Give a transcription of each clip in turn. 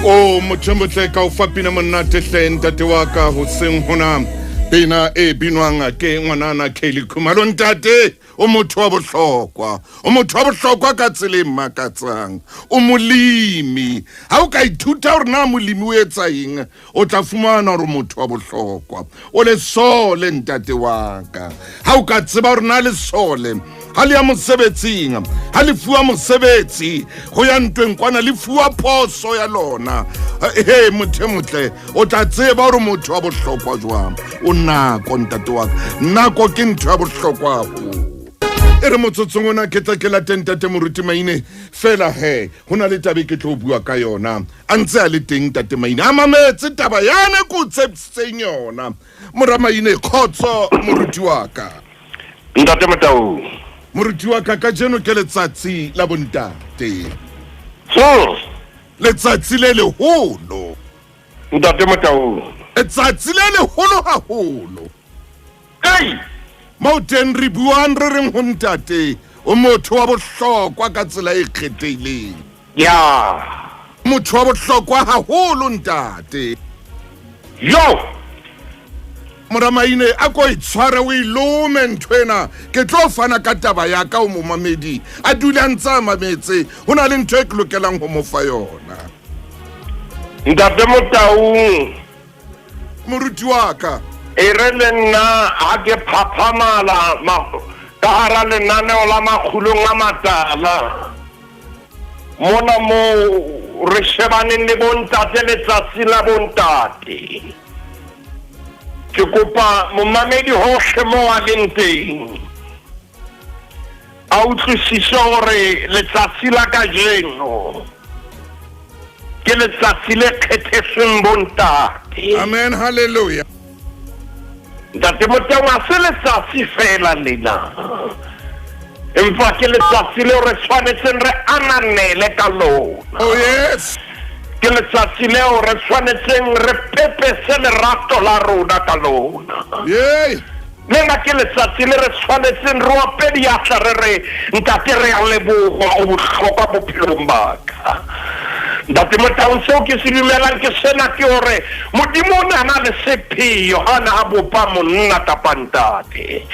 O motho motle ka o fa pina monate hle ntate wa ka hoseng hona pina e binwang ke ngwanana Kelly Khumalo. Ntate, o motho wa bohlokwa, o motho wa bohlokwa ka tsela e makatsang. O molemi, ha o ka ithuta hore na molemi o etsa eng, o tla fumana hore motho wa bohlokwa. O lesole, ntate wa ka, ha o ka tseba hore na lesole ha le ya mosebetsing, ha le fuwa mosebetsi go ya ntweng kwana, le fuwa phoso ya lona. He motho e motle, o tla tseba gore motho wa bohlokwa jwang. O nako, ntate wa ka, nako ke ntho ya bohlokwa haholo. E re motsotsong ona ke tla ke late ntate Moruti Maine fela. He go na le tabe ke tlo bua ka yona a ntse a le teng ntate Maine, a mametse taba yane ko tshepisitseng yona. Mora Maine, kgotso moruti wa ka. Ntate Motaung. Moruti wa ka, kajeno ke letsatsi la bontate, letsatsi le leholo. Ntate Motaung. Letsatsi le leholo haholo. Ei. Mo teng re buang re reng ho ntate, o motho wa bohlokwa ka tsela e kgethehileng. Motho wa bohlokwa haholo, ntate. Yo. Moramaine, a ko itshware, o ilome ntho ena. Ke tlo fana ka taba ya ka o momamedi a dule a ntse a mametse. Ho na le ntho e ke lokelang ho mo fa yona. Ntate Motaung. Moruti wa ka. E re le nna ha ke phaphamala ka hara lenaneo la Makgulong a Matala mona moo re shebaneng le bontate, letsatsi la bontate, ke kopa momamedi hohle mo a leng teng a utlwisise hore letsatsi la kajeno ke letsatsi le kgethetsweng bontate. Amen, hallelujah. Ntate Motaung, ha se letsatsi fela lena, empa ke letsatsi leo re tshwanetseng re ananele ka lona. Oh yes. Ke letsatsi leo re tshwanetseng re pepese lerato la rona ka lona. Yay. Lena ke letsatsi le re tshwanetseng re ope diatla re re, "Ntate, re a leboga, o bohlokwa bophelong ba ka." Ntate Motaung, seo ke se dumelang ke sena, ke hore Modimo o ne a na le sepheo ha ne a bopa monna kapa ntate.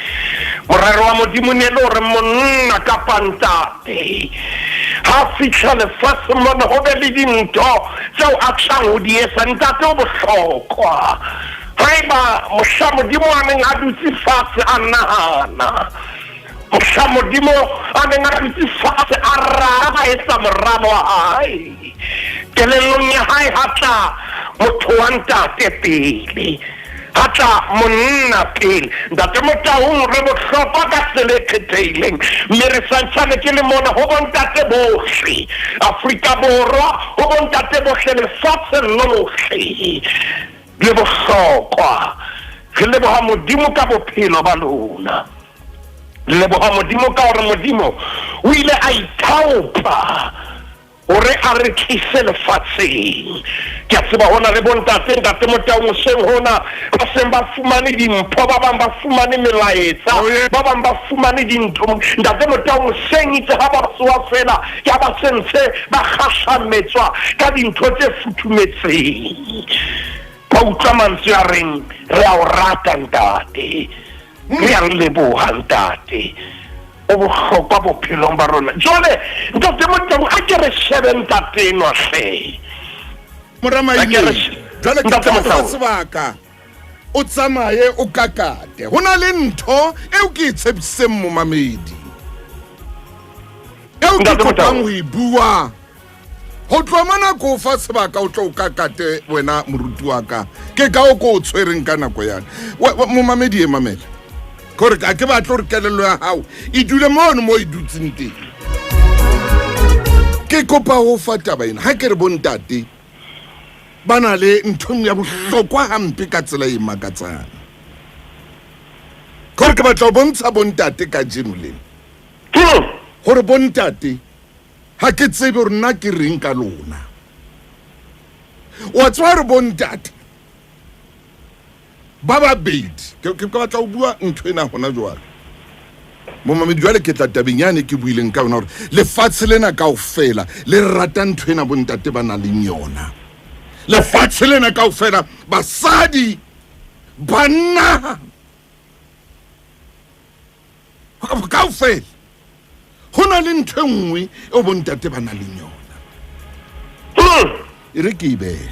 Morero wa Modimo ne le hore monna kapa ntate ha fihla lefatsheng mona ho be le dintho tseo a tlang ho di etsa. Ntate o bohlokwa. Haeba mohla Modimo a neng a dutse fatshe a nahana, mohla Modimo a neng a dutse fatshe a rara, a etsa moralo wa hae, kelellong ya hae ha tla motho wa ntate pele, ha tla monna pele. Ntate Motaung, re bohlokwa ka tsela e kgethehileng, mme re santsane ke le mona ho bontate bohle Afrika Borwa, ho bontate bohle lefatsheng lohle le bohlokwa. Re leboha Modimo ka bophelo ba lona. Re leboha Modimo ka hore Modimo o ile a ithaopa hore a re tlise lefatsheng. Ke a tseba hona le bontate, ntate Motaung, hoseng hona ba seng ba fumane dimpho, ba bang ba fumane melaetsa, ba bang ba fumane dintho. Ntate Motaung, hoseng itse ha ba tsoha fela, ke ha ba sentse ba kgahlametswa ka dintho tse futhumetseng. Ba utlwa mantswe a reng, "Re a o rata ntate, re a re leboha ntate, o bohlokwa bophelong ba rona." Jwale ntate Motaung, a ke re shebe ntate enwa hle. Moramaile, jwale ke tla fa sebaka o tsamaye o kakate. Ho na le ntho eo ke e tshepisitseng momamedi eo ke kopang ho e bua. Go tloa mona ko fa sebaka o tlo o kakate wena moruti wa ka, ke ka o ko o tshwereng ka nako yane. Momamedi e mamela kore a ke batle gore kelello ya gago e dule mono mo e dutseng teng. Ke kopa go fa taba ena. Ga ke re bontate ba na le nthong ya bohlokwa hampe ka tsela e makatsang, kore ke batla go bontsha bontate ka jeno lena gore bontate, ga ke tsebe gore nna ke reng ka lona. Wa tseba gore bontate ba babedi, ke batla go bua ntho ena gona jwale, momamedi. Jwale ke tla tabeng yane ke buileng ka yona gore lefatshe lena kaofela le rata ntho ena bontate ba nang leng yona. Lefatshe lena kaofela, basadi, banna kaofela, ho na le ntho e nngwe eo bontate ba nang le yona. E re ke e behe.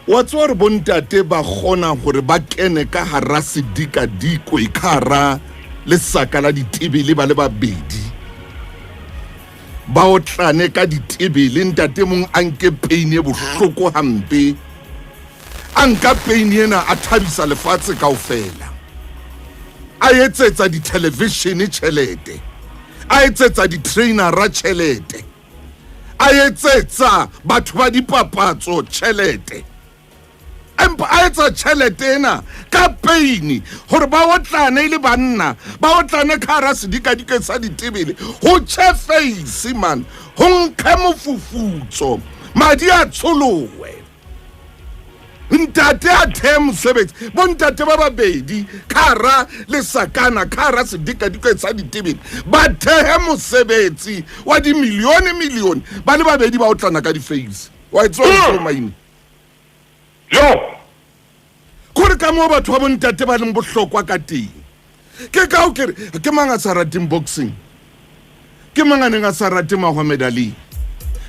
Wa tseba hore bontate ba kgona hore ba kene ka hara sedikadikwe, ka hara lesaka la ditebele ba le babedi, ba otlane ka ditebele. Ntate mong a nke pain e bohloko hampe, a nka pain ena a thabisa lefatshe kaofela, a etsetsa dithelevishene tjhelete, a etsetsa di-trainera tjhelete, a etsetsa batho ba dipapatso tjhelete, empa a etsa tjhelete ena ka peini gore ba otlane e le banna, ba otlane ka hara sedikadike sa ditebele, ho tjhe face man, ho nkge mofufutso, madi a tsholowe, ntate a thee mosebetsi. Bontate ba babedi ka hara lesakana, ka hara sedikadike sa ditebele, ba thehe mosebetsi wa dimilione milione ba le babedi, ba otlana ka di-face. Wa e tseba maine? Jo. Kore ka moo batho ba bontate ba leng bohlokwa ka teng. Ke kao ke re, ke mang a sa rateng boxing? Ke mang a neng a sa rate Mohammed Ali?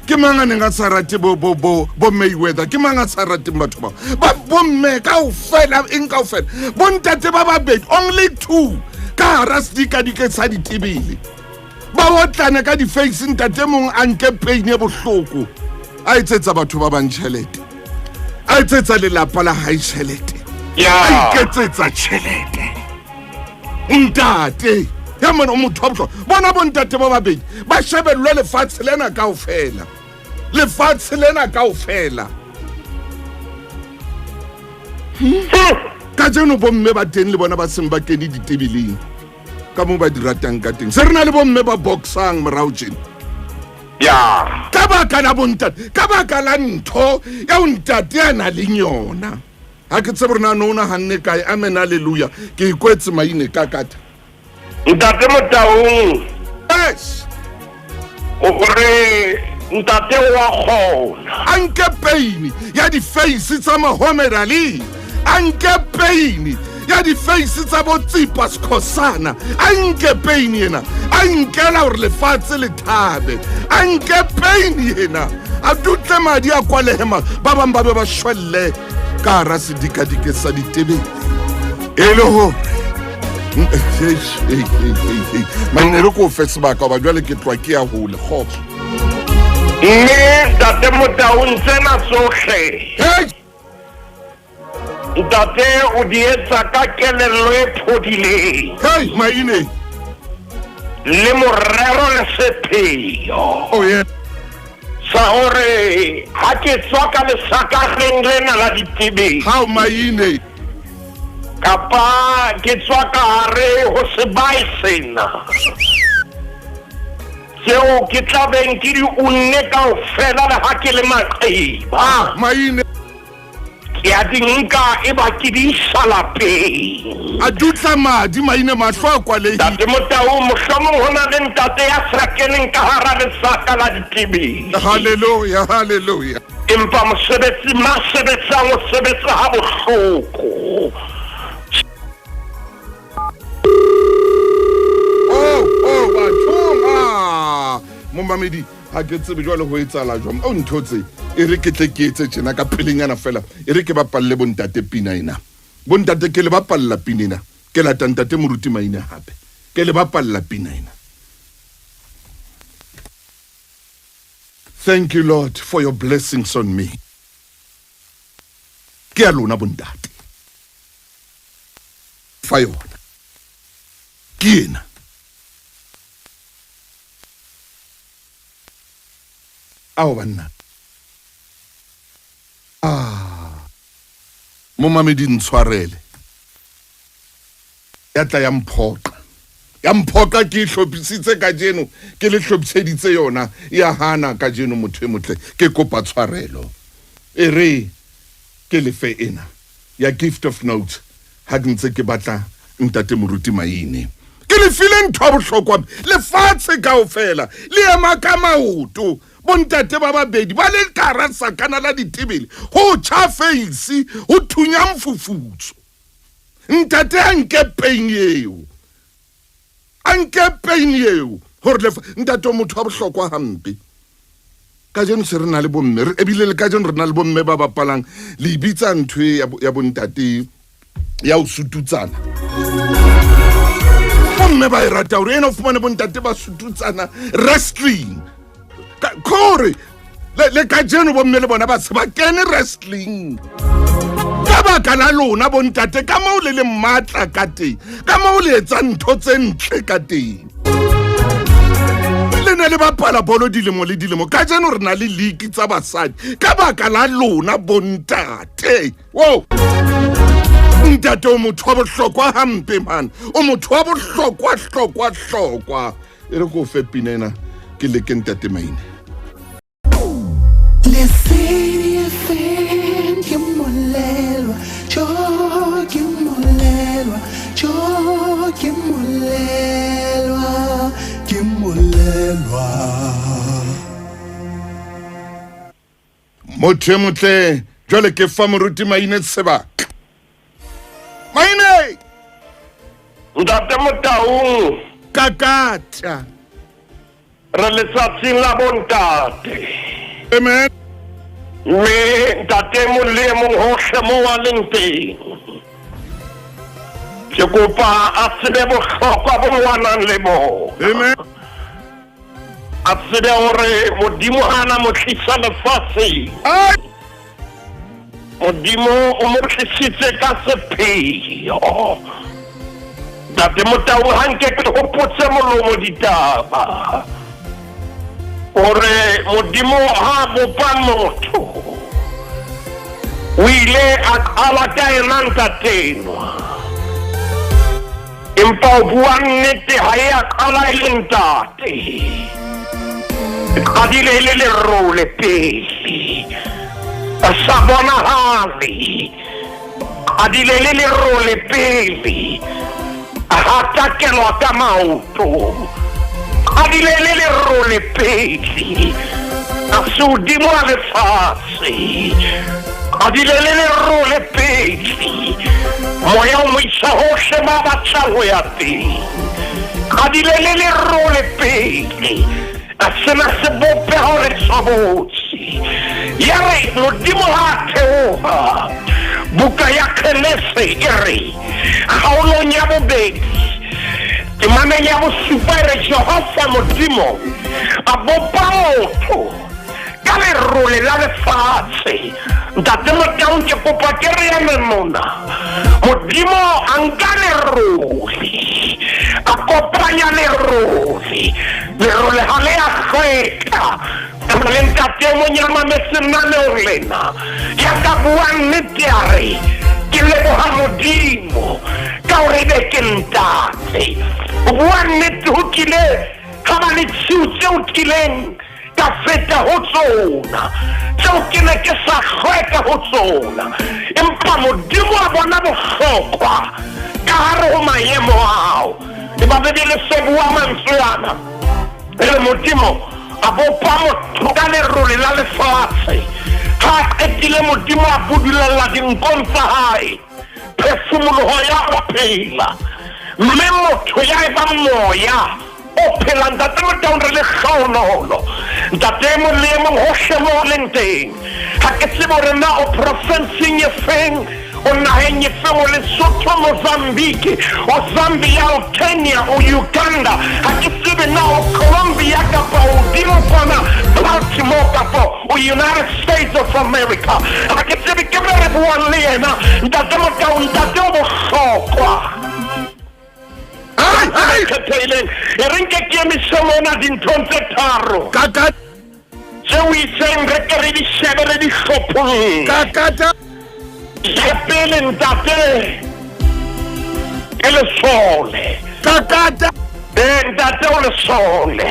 Ke mang a neng a sa rate bo bo bo bo Mayweather? Ke mang a sa rateng batho bao ba bomme kaofela, eng kaofela? Bontate ba babedi, only two, ka hara sedikadike sa ditebele, ba otlane ka di-face, ntate mong a nke pain e bohloko, a etsetsa batho ba bang tjhelete, a etsetsa lelapa la hae tjhelete, a iketsetsa tjhelete. Ntate ya mona o motho wa bohlokwa. Bona bontate ba babedi ba shebellwe lefatshe lena kaofela, lefatshe lena kaofela. Kajeno bomme ba teng le bona ba seng ba kene ditebeleng ka moo ba di ratang ka teng. Se re na le bomme ba boxang morao tjena. Ka baka la bontate, ka baka la ntho eo ntate a na leng yona. Ha ke tsebe hore na no o nahanne kae. Amen, alleluia. Ke ikwetse maine ka kata. Ntate Motaung. Yes. O re ntate wa kgona. A nke pain ya di-face tsa Mohammed Ali, a nke pain ya di-face tsa bo Tsipa Skhosana, a nke pain ena a nkela hore lefatshe le thabe, a nke pain ena a dutle madi a kwalehe, ba bang ba be ba shwelle ka hara sedikadike sa ditebele e le hore maine re ko fe sebaka goba jwale ke tloa ke ya hole. Kgotso. Mme ntate Motaung, tsena tsohle ntate o di etsa ka kelello e phodileng Hey, maine. le morero le sepheo Oh yeah. sa hore ha ke tswa ka lesakareng lena la ditebeng How, maine. kapa ke tswa ka hare ho sebae sena tseo ke tlabeng ke di unne kaofela, le ha ke le maqeba, Maine. ke a di nka e ba ke di isa lapeng. A dutla madi maine, mahlo a kwalehile. Ntate Motau, mohlomong ho na le ntate ya sa keneng ka hara lesaka la ditebeng, Halleluja, halleluja. empa mosebetsi ma sebetsang o sebetsa ha bohloko. Oh, bathong, ah, momamedi, ha ke tsebe jwale ho etsahala jwang. O ntho tse e re ke tle ke etse tjena ka pelenyana fela, e re ke bapalle bontate pina ena. Bontate, ke le bapalla pina ena. Ke lata ntate moruti Maine hape, ke le bapalla pina ena. Thank you, Lord, for your blessings on me. Ke ya lona bontate, fa yona ke ena. Ao banna, ah, momamedi, ntshwarele, ya tla ya mphoqa, ya mphoqa. Ke e hlophisitse kajeno, ke le hlophiseditse yona, ya hana kajeno. Motho e motle, ke kopa tshwarelo. E re ke lefe ena ya Gift of Notes ha ke ntse ke batla ntate moruti Maine. Ke le file ntho ya bohlokwa, lefatshe kaofela le ema ka maoto. Bontate ba babedi ba le ka hara sakana la ditebele, ho tjha feisi, ho thunya mfufutso. Ntate a nke pain eo. A nke pain eo hore lefa ntate o motho wa bohlokwa hampe. Kajeno se re na le bomme, re ebile le kajeno re na le bomme ba bapalang le e bitsa ntho e ya bontate ya ho sututsana. Bomme ba e rata hore ena o fumane bontate ba sututsana wrestling. Kore le kajeno bomme le bona ba se ba kene wrestling. Ka baka la lona bontate ka moo le leng matla ka teng, ka moo le etsang ntho tse ntle ka teng. Le ne le bapala bolo dilemo le dilemo. Kajeno re na le league tsa basadi ka baka la lona bontate. Wo! Ntate o motho wa bohlokwa hampe man. O motho wa bohlokwa hlokwa hlokwa. E re ko fe pina ena ke leke ntate Maine. Lesedi FM ke molelwa, jo ke molelwa, jo ke molelwa, ke molelwa. Motho e motle jwale ke fa moruti Maine sebaka. Maine! Ntate Motaung. Kakata. Re letsatsing la bontate. Amen. Mme ntate mong le e mong hohle moo a leng teng. Ke kopa a tsebe bohlokwa bo ngwanang le bona. Amen. A tsebe hore Modimo ha na mo tlisa lefatsheng. Modimo o mo tlisitse ka sepheo. Ntate Motau ha nke ke hopotse molomo ditaba. Hore Modimo ha bopa motho o ile a qala ka ena ntatenwa. Empa o bua nnete ha e a qala e le ntate. E qadile e le lerole pele. A sa bonahale. Qadile e le lerole pele. A hatakelwa ka maoto. Qadile e le lerole pele. A se hodimo a lefatshe. Qadile le lerole pele. Moya o mo isa hohle ba batlang ho ya teng. Qadile le lerole pele. A sena sebopeho le tshobotsi. Ya re Modimo ha a theoha. Buka ya Genese e re kgaolong ya bobedi temaneng ya bosupa e re Jehova Modimo a bopa motho ka lerole la lefatshe. Ntate Motaung ke kopa ke re eme mona. Modimo a nka lerole, a kopanya lerole. Lerole ha le a hlweka. Re le ntate o mong ya mametseng naneong lena ya ka buang nnete a re ke leboha Modimo ka hore ebe ke ntate. Ho bua nnete ho kile ha ba le tshiu tseo kileng ka feta ho tsona tseo ke ne ke sa hlweka ho tsona, empa Modimo a bona bohlokwa ka hare ho maemo ao. Eba Bibele se bua mantswe ana e re Modimo a bopa motho ka lerole la lefatshe. Ha a qetile Modimo a budulella dinkong tsa hae phefumoloho ya ho phela, mme motho ya eba moya o phelang. Ntate Motaung, re lehlohonolo. Ntate e mong le e mong hohle mo o leng teng, ha ke tsebe hore na o profenseng e feng, o naheng e feng, o Lesotho, Mozambique, o Zambia, o Kenya, o Uganda, ha ke tsebe na o Colombia kapa o hodimo kwana Baltimore kapa o United States of America, ha ke tsebe ke be re buang le yena. Ntate Motaung, ntate o bohlokwa. Kgethehileng e re nke ke emise mona dinthong tse tharo tseo itseng re ke re di shebe re di hlopholle. Ya pele ntate ke lesole. Ee ntate o lesole.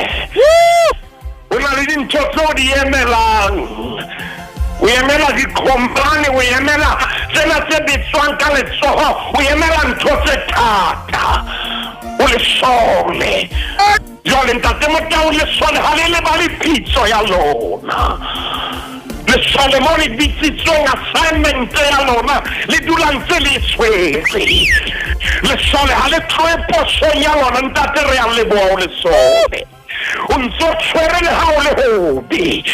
O na le dintho tse o di emelang. O emela dikhompane, o emela tsena tse betswang ka letsoho, o emela ntho tse thata. O lesole. Jwale Ntate Motau lesole ha le lebale pitso ya lona. Lesole mo le bitsitsweng assignment ya lona le dula ntse le e tshwere. Lesole ha le tlohe posong ya lona ntate re a leboha o lesole. O ntse o tshwere le ha o le hobe.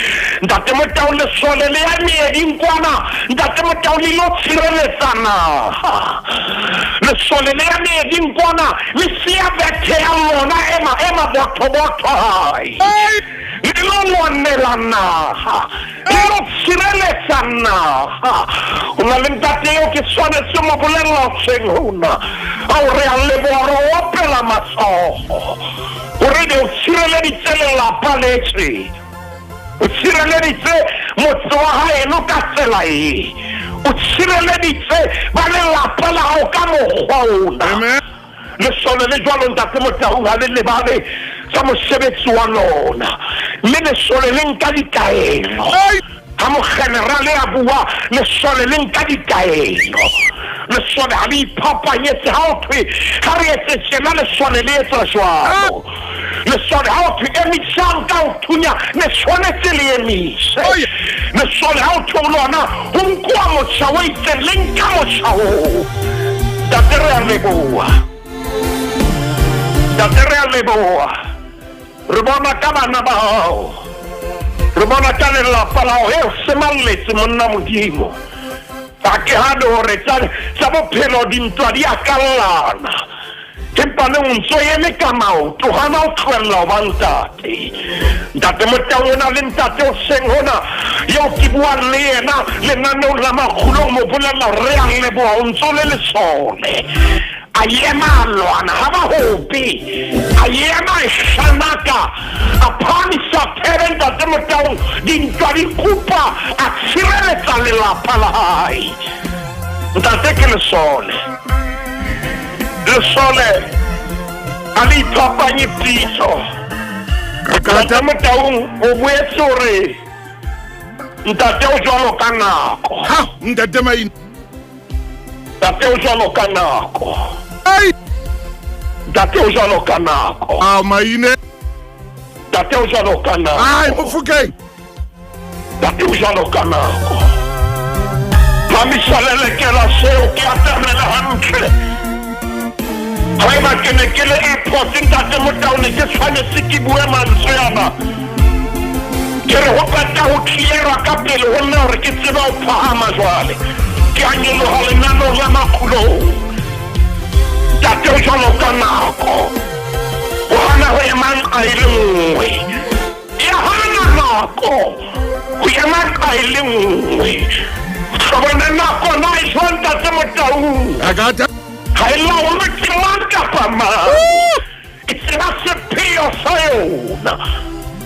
Ntate Motau lesole le ya meeding kwana Ntate Motau le ilo tshireletsa naha. Lesole le ya meeding kwana le siya bethe ya lona e ma e mabothobotho hae. Le lo lwanela naha, le lo tshireletsa naha. Ho na le ntate eo ke tshwanetse mo bolella hoseng hona. Ao re a leboha re o opela matsoho hore ebe o tshireleditse lelapa le tje. O tshireleditse motse wa haeno ka tsela e. O tshireleditse ba lelapa la hao ka mokgwa ona. Amen. Lesole le jwalo Ntate Motaung ha le lebale tsa mosebetsi wa lona, mme lesole le nka ditaelo. Ha mokgenerale a bua, lesole le nka ditaelo. Lesole ha le iphapanyetse ha ho thwe ha re etse tjena, lesole le etsa jwalo. Lesole ha ho thwe emisang ka ho thunya, le tshwanetse le emise. Lesole ha ho thwe ho lona ho nkuwa motjha o itseng, le nka motjha oo. Ntate re a leboha. Ntate re a leboha. Re bona ka bana ba hao. Re bona ka lelapa la hao. He o semalletse monna Modimo. Ha ke hane hore tsa tsa bophelo dintwa di a kallana. Empa le o ntso eme ka maoto, hana o tlohella ho ba ntate. Ntate Motau o na le ntate o seng hona eo ke buang le yena lenaneong la makgulong mo bolella hore re a leboha o ntso le lesole. A ema a lwana ha ba hope, a ema a hlanaka, a phahamisa thebe Ntate Motaung, dintwa di kupa, a tshireletsa lelapa la hae. Ntate ke lesole. Lesole a le iphapanye pitso. Ntate Motaung o boetse o re ntate o jwalo ka nako. Ha, ntate Maine. Ntate o jwalo ka nako. Ai. Ntate o jwalo ka nako. A Maine. Ntate o jwalo ka nako. Ai, Mofokeng. Ntate o jwalo ka nako. Phamisa lelekela seo ke atamela hantle. Haeba ke ne ke le airport ntate Motau ne ke tshwanetse ke bue mantswe ana. Ke re ho qeta ho cleara ka pele ho nna hore ke tsebe ho phahama jwale. Ke a nyoloha lenaneong la makgulong. Ntate o jwalo ka nako. O hana ho ema nqa e le nngwe. E hana nako ho ema nqa e le nngwe. Hlobone nako na e jwang ntate Motaung? Ha e laolwe ke mang kapa mang. E tseba sepheo sa yona.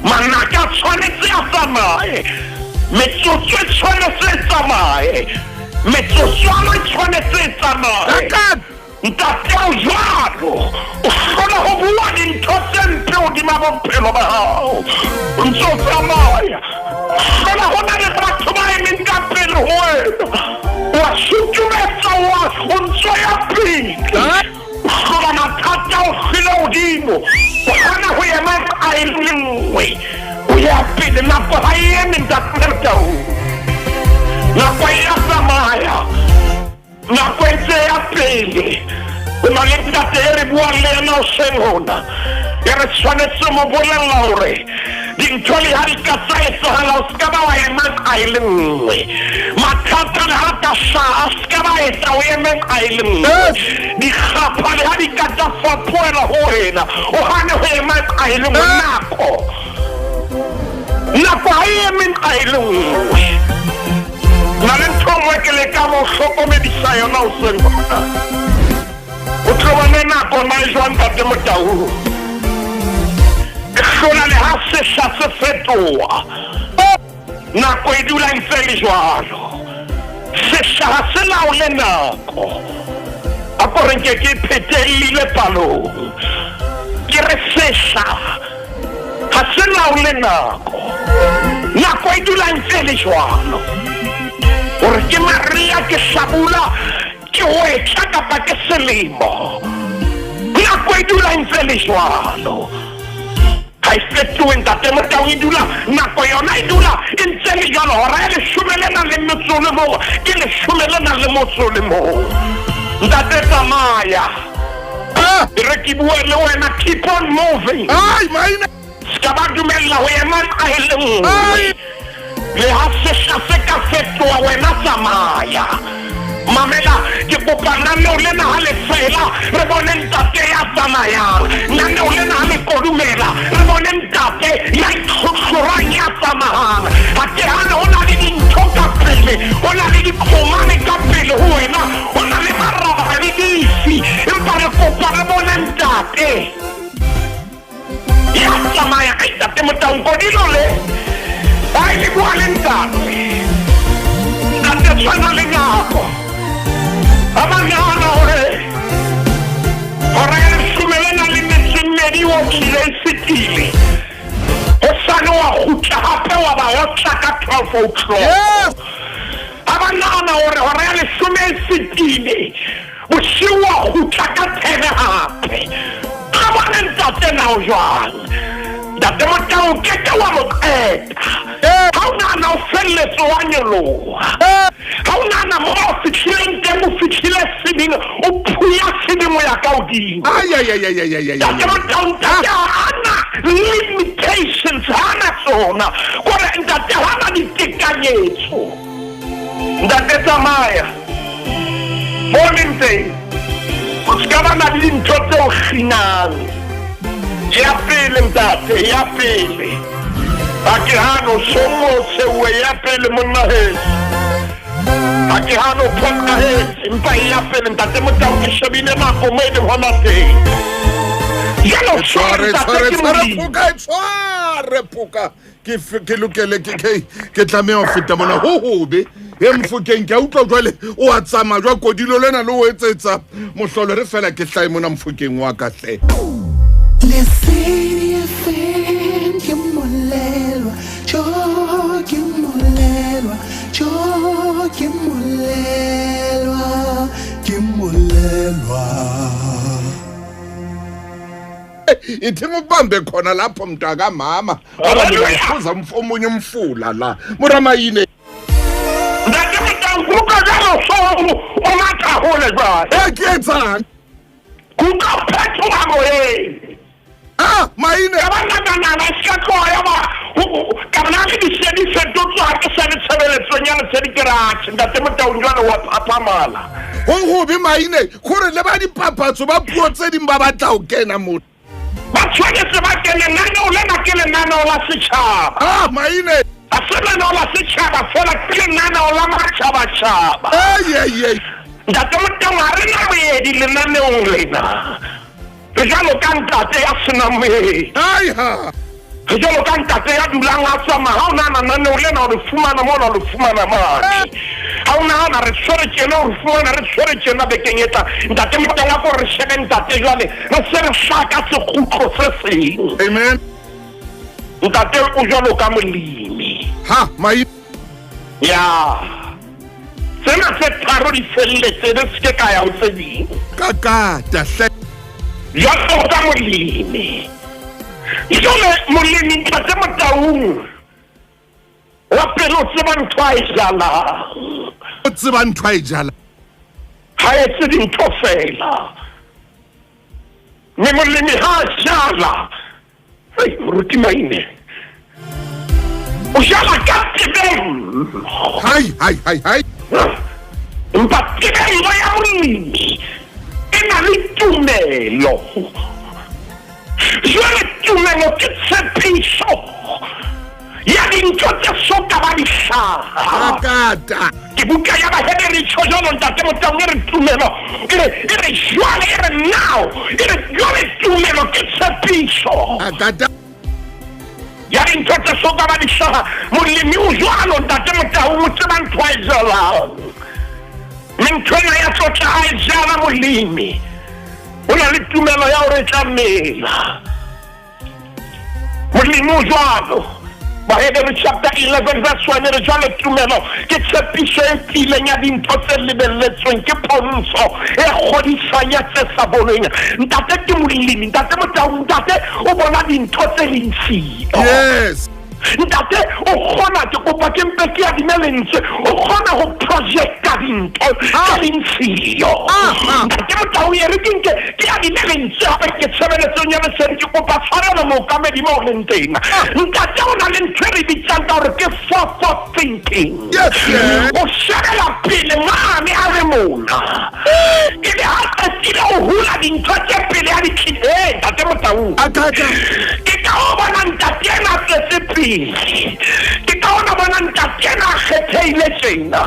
Manaka a tshwanetse a tsamaye. Metsotso e tshwanetse e tsamaye. Metsotswana e tshwanetse e tsamaye. Ntate o jwalo. O hlola ho bua dintho tse mpe hodima bophelo ba hao. O ntse o tsamaya. Hlola ho na le batho ba emeng ka pele ho wena. O a sutumetsa o a o ntso ya pele. O hlola mathata o hlwele hodimo. O hana ho ema nqa e le nngwe. O ya pele nako ha e eme ntate Tau. Nako e ya tsamaya. Nako e ntse e ya pele, ho na le ntate e re buang le yena hoseng hona, e re tshwanetse mo bolella hore dintho le ha di ka tsa etsahala o se ka ba wa ema nqa e le nngwe. Mathata le ha ka hlaha a se ka ba etsa o eme nqa e le nngwe. Dikgapha le ha di ka tsa fapohela ho wena, o hane ho ema nqa e le nngwe. Nako, nako ha e eme nqa e le nngwe. Na le ntho e nngwe ke lekang ho hlokomedisa yona hoseng hona. O tlo bone nako na e jwang Ntate Motaung. E hlola le ha sehla se fetoha. Nako e dula e ntse e le jwalo. Sehla ha se laole nako. A ko re nke ke phetellile palong. Ke re sehla ga se laole nako. Nako e dula ntse e le jwalo. Gore ke maria, ke hlabula, ke hwetla kapa ke selemo. Nako e dula ntse e le jwalo. Ga e fetohe, Ntate Motau, e dula nako yona e dula e ntse le jalo. Hora ya leshome le nang le motso o le mong ke leshome le nang le motso o le mong. Ntate, tsamaya. Ah! E re ke bue le wena, keep on moving. Ai, maina. Se ka ba dumella ho ema nqa e le nngwe. Ai. Leha sehla se ka fetoha, wena tsamaya. Mamela, ke kopa naneo lena ha le fela, re bone ntate ya tsamayang. Naneo lena ha le kodumela, re bone ntate ya itlhotlhorang ya tsamayang. Ha ke hane ho na le dintho ka pele, ho na le diqhomane ka pele ho wena, ho na le maraba le difi, empa re kopa re bone ntate ya tsamaya. Ai, Ntate Motaung, kodilo le ai le bua le ntate. Ntate, tshwana le nako ha ba nahana hore hora ya leshome le nang le metso e mmedi o tlile e fetile, hosane wa kgutla hape wa ba otla ka 12 o'clock. Yes. Ha ba nahana hore hora ya leshome e fetile, bosiu wa kgutla ka 10 hape. Re bone ntate nao jwang. Ntate Motau, ke ke wa mo qeta. Ha o nahana o felletse, wa nyoloha. Ha o nahana mo o fihlileng teng, o fihlile sebeng, o phunya sebeng o ya ka hodimo. Ai, ai, ai, ai, ai, ai, ai, Ntate ai. Motau, ntate ha ana limitations, ha ana tsona. Kore ntate ha ana ditekanyetso. Ntate, tsamaya. Mo leng teng, o se ka ba na le dintho tse o kginang. Ya pele, ntate, ya pele. Ha ke hane o song o tsheuwe, ya pele monna heso. Ha ke hane o phokahetse, empa e ya pele, Ntate Motau, ke shebile nako mo e leng hona teng. Jwale o Tshware, tshware, ntate, tshware, ke tshware Modimo. phoka, e tshware phoka. Ke ke lokele ke ke ke tlameha ho feta mona ho hobe. E Mofokeng, ke a utlwa jwale o a tsamaya jwa kodilo lena le o etsetsa mohlolo re fela ke hlae mona Mofokeng wa ka hle. Lesedi FM ke molelwa, jo ke molelwa, jo ke molelwa, ke molelwa. Ithi ngikubambe khona lapho mntaka mama. Ngoba mina ngiphuza omunye umfula la. Moramayine. Ntate Motau, kuka jwalo so o matha hole jwale. E ke etsang? Kuka phethoha moyeng. Ah, maine. Ka ba nakanana e se ka tloha ya ba ka bona ke di se di fetotswe, ha ke sa le tshebeletsong ya lesedi, ke re atjhe, Ntate Motaung, jwale wa phaphamala. Ho hobe maine, gore le ba dipapatso ba puo tse ding ba batla ho kena mo. Ba tshwanetse ba kene, lenaneo lena ke lenaneo la setjhaba. Ah, maine. Ha se lenaneo la setjhaba fela, ke lenaneo la matjhabatjhaba. Ei, ei, ei. Ntate Motaung, ha re na moedi lenaneong lena. Re jwalo ka ntate ya senang moedi. Ai ha. Re jwalo ka ntate ya dulang a tsamaya. Ha o nahana naneo lena o le fumana mona, o le fumana mane. Ha o nahana re tshwere tjena, o re fumana re tshwere tjena bekeng e tlang. Ntate Motaung, a ko re shebe ntate jwale, re se re hlaha ka sekgutlo se seng. Amen. Ntate o jwalo ka molemi. Ha, maine. Ya. Tsena tse tharo di felletse, re se ke ka ya ho tse ding. Ka kata hle. Jwalo ka molemi. Jwale molemi, Ntate Motaung, wa pele o tseba ntho a e jalang. O tseba ntho a e jalang. Ha etse dintho fela. Mme molemi ha a jala, hei, moruti Maine, o jala ka tebello. Hai, hai, hai, hai. Empa tebello ya molemi e na le tumelo. Jwale tumelo ke tshepiso ya dintho tse so ka ba di hlaha. Ka kata. Ke buka ya Bahebere tjho jwalo, Ntate Motaung, e re tumelo, e re jwale, e re now, e re jwale tumelo ke tshepiso Ka kata. ya dintho tse so ka ba di hlaha. Molemi o jwalo, Ntate Motaung, o tseba ntho a e jalang. Mme ntho ena ya tlo tla a e jala molemi, o na le tumelo ya hore e tla mela. Molemi o jwalo. Baheberu chapter 11 verse 1 e re jwale tumelo ke tshepiso e tiileng ya dintho tse lebelletsweng ke pontsho e kgodisang ya tse sa bonweng. Ntate ke molemi, ntate Motau, ntate o bona dintho tse leng siyo. Yes. Ntate o kgona ke kopa ke mpe ke adime lentswe o kgona ho projecta dintho tse leng siyo. Ntate Motau e re ke nke ke adime lentswe hape ke tshebeletsong ya lesedi ke kopa tshwarelo mookamedi mo o leng teng. Ntate o na le ntho e re bitsang ka hore ke forethought thinking. Yes, yes. O shebela pele mane a re mona. Ebe ha qetile o hula dintho tse pele a di tlile. Ee, ntate Motau. A ka ka. Ke ka o bona ntate ena a tswetse pele. Ke ka ona bona ntate ena a kgethehile tjena.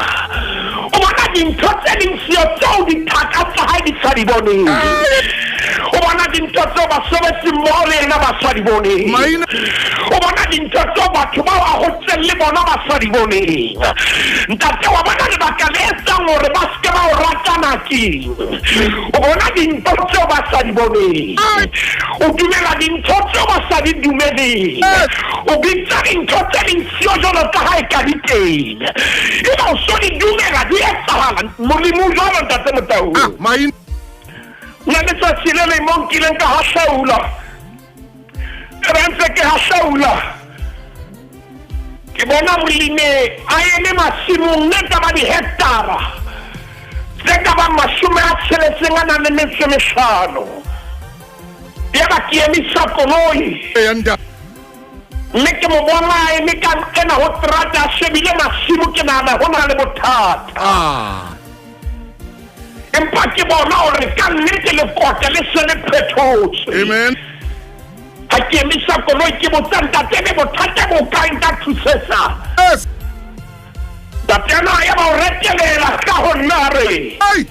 O bona dintho tse leng siyo tseo dithaka tsa hae di sa di boneng. O bona dintho tseo basebetsi mmoho le yena ba sa di boneng. Maina. O bona dintho tseo batho bao a hotseng le bona ba sa di boneng. Ntate wa bona lebaka le etsang hore ba seke ba o ratana keng. O bona dintho tseo ba sa di boneng. O dumela dintho tseo ba sa di dumeleng. O bitsa dintho tse leng siyo jwalo ka ha e ka di teng. Eba o so di dumela di etsahala. Molimo o jwalo ntate Motau. Ah, maina. Nna letsatsi le leng mo nkileng ka hahlaula. E ba ntse ke hahlaula. Ke bona molemi a eme masimong mme ka ba dihektara tse ka bang 65 a nang le metso e mehlano. Yaba ke emisa koloi. Eya ntate. Mme ke mo bona a eme ka nqena ho terata a shebile masimo ke nahana ho na le bothata. Ah. Empa ke bona hore ka nnete lekota le se le phethotswe. Amen. Ha ke emisa koloi ke botsa ntate ebe bothata bo kae nka thusetsa. Yes. Ntate ena ya ba o retelela ka ho nna a re. Ai.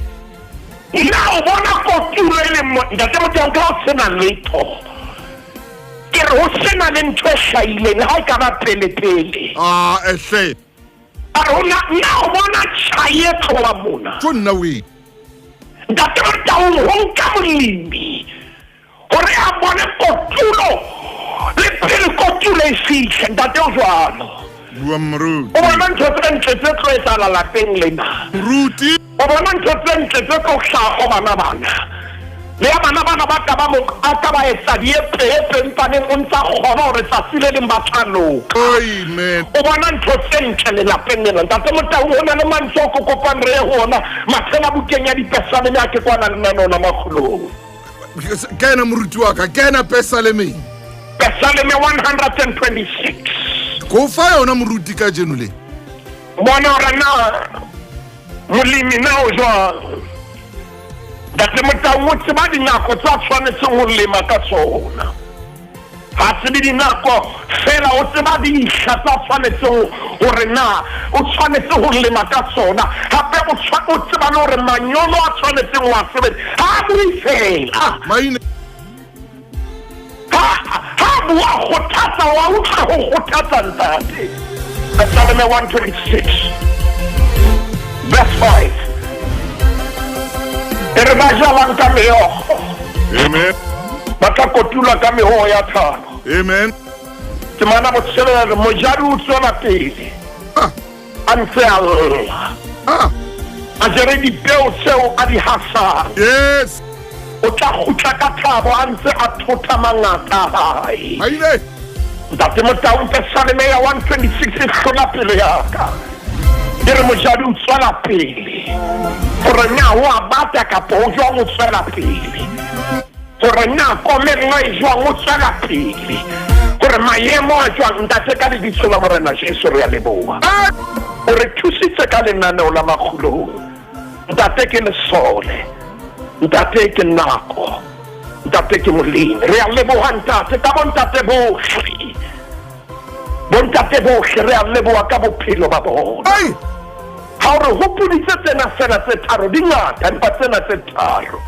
Na o bona kotulo e leng mo ntate Motau ka ho sena letho. Ke re ho sena le ntho e hlahileng le ha e ka ba pele-pele. Ah, ehle. A re ho nna, na o bona tjhai e tloha mona? Jo nna we. Ntate Motaung ho nka molemi hore a bone kotulo le pele kotulo e fihle. Ntate o jwalo. Bua moruti. O bona ntho tse ntle tse tlo etsahala lapeng lena. Moruti. O bona ntho tse ntle tse tlo hlaha ho bana bana. Le ya bana bana ba ka ba mo a ka ba etsa diepeepe empaneng o ntsa kgona hore tsatsi le leng ba tla loka. Amen. O bona ntho tse ntle lelapeng lena. Ntate Motau ho na le mantswe ao ke kopang re ye ho ona mathela bukeng ya Dipesaleme a ke kwana lenaneo la makgolong. Kena moruti wa ka, kena Pesalemeng. Pesaleme 126. Ko fa yona moruti kajeno le. Bona hore na molemi na o jwang. Ntate Motau o tseba dinako tsa tshwanetseng ho lema ka tsona. Ha tsebe dinako fela o tseba dihla tsa tshwanetseng hore na o tshwanetse ho lema ka tsona. Hape o o tseba le hore manyolo a tshwanetseng ho a sebedisa. Ha a bue fela. Maine. Ha ha bua kgothatsa wa utlwa ho kgothatsa ntate. Psalm 126 verse 5. E re ba jalang ka meokgo. Amen. Ba tla kotula ka mehoo ya thabo. Amen. Temana botshelela re mojadi o tswela pele. Ah. A ntse a lla. Ah. A jere dipeo tseo a di hasang. Yes. O tla kgutla ka thabo a ntse a thotha mangata a hae. Maile. Ntate Motau Pesaleme ya 126 e hlola pelo ya ka. Ke re mojadi o tswela pele. Hore na o a bata kapa o jwang o tswela pele. Hore na komello e jwang o tswela pele. Hore maemo a jwang ntate ka lebitso la Morena Jesu re a leboha. O re thusitse ka lenaneo la makgulong. Ntate ke lesole. Ntate ke nako. Ntate ke molemi. Re a leboha ntate ka bontate bohle. Bontate bohle re a leboha ka bophelo ba bona. Ai. Ha o re hopoditse tsena fela tse tharo di ngata empa tsena tse tharo.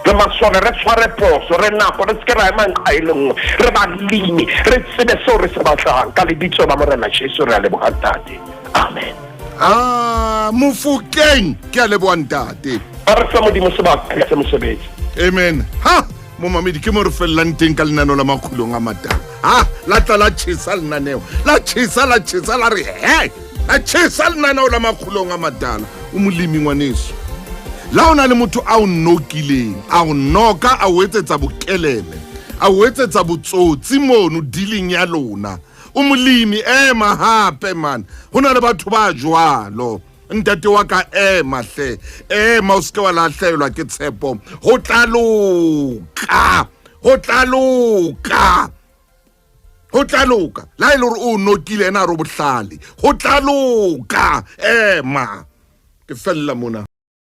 Re masole re tshware poso re nako re seke ra ema nqa e le nngwe re balemi re tsebe seo re se batlang ka lebitso la Morena Jesu re a leboha ntate. Amen. Ah, Mofokeng ke a leboha ntate. A re fe Modimo sebaka se mosebetsi. Amen. Ha. Momamedi, ke mo re felelang teng ka lenaneo la Makgulong a Matala. Ha la tla la tjhesa lenaneo, la tjhesa, la tjhesa, la re he, la tjhesa lenaneo la Makgulong a Matala. O molemi ngwaneso, la o na le motho a o nokileng, a o noka, a o etsetsa bokeleme, a o etsetsa botsotsi mono dealing ya lona. O molemi, ema hape man, ho na le batho ba jwalo. Ntate wa ka, ema hle, ema, o seke wa lahlehelwa ke tshepo. Ho tla loka, ho tla loka, ho tla loka. La e le gore o nokile, ena a re o bohlale. Ho tla loka, ema. Ke fella mona.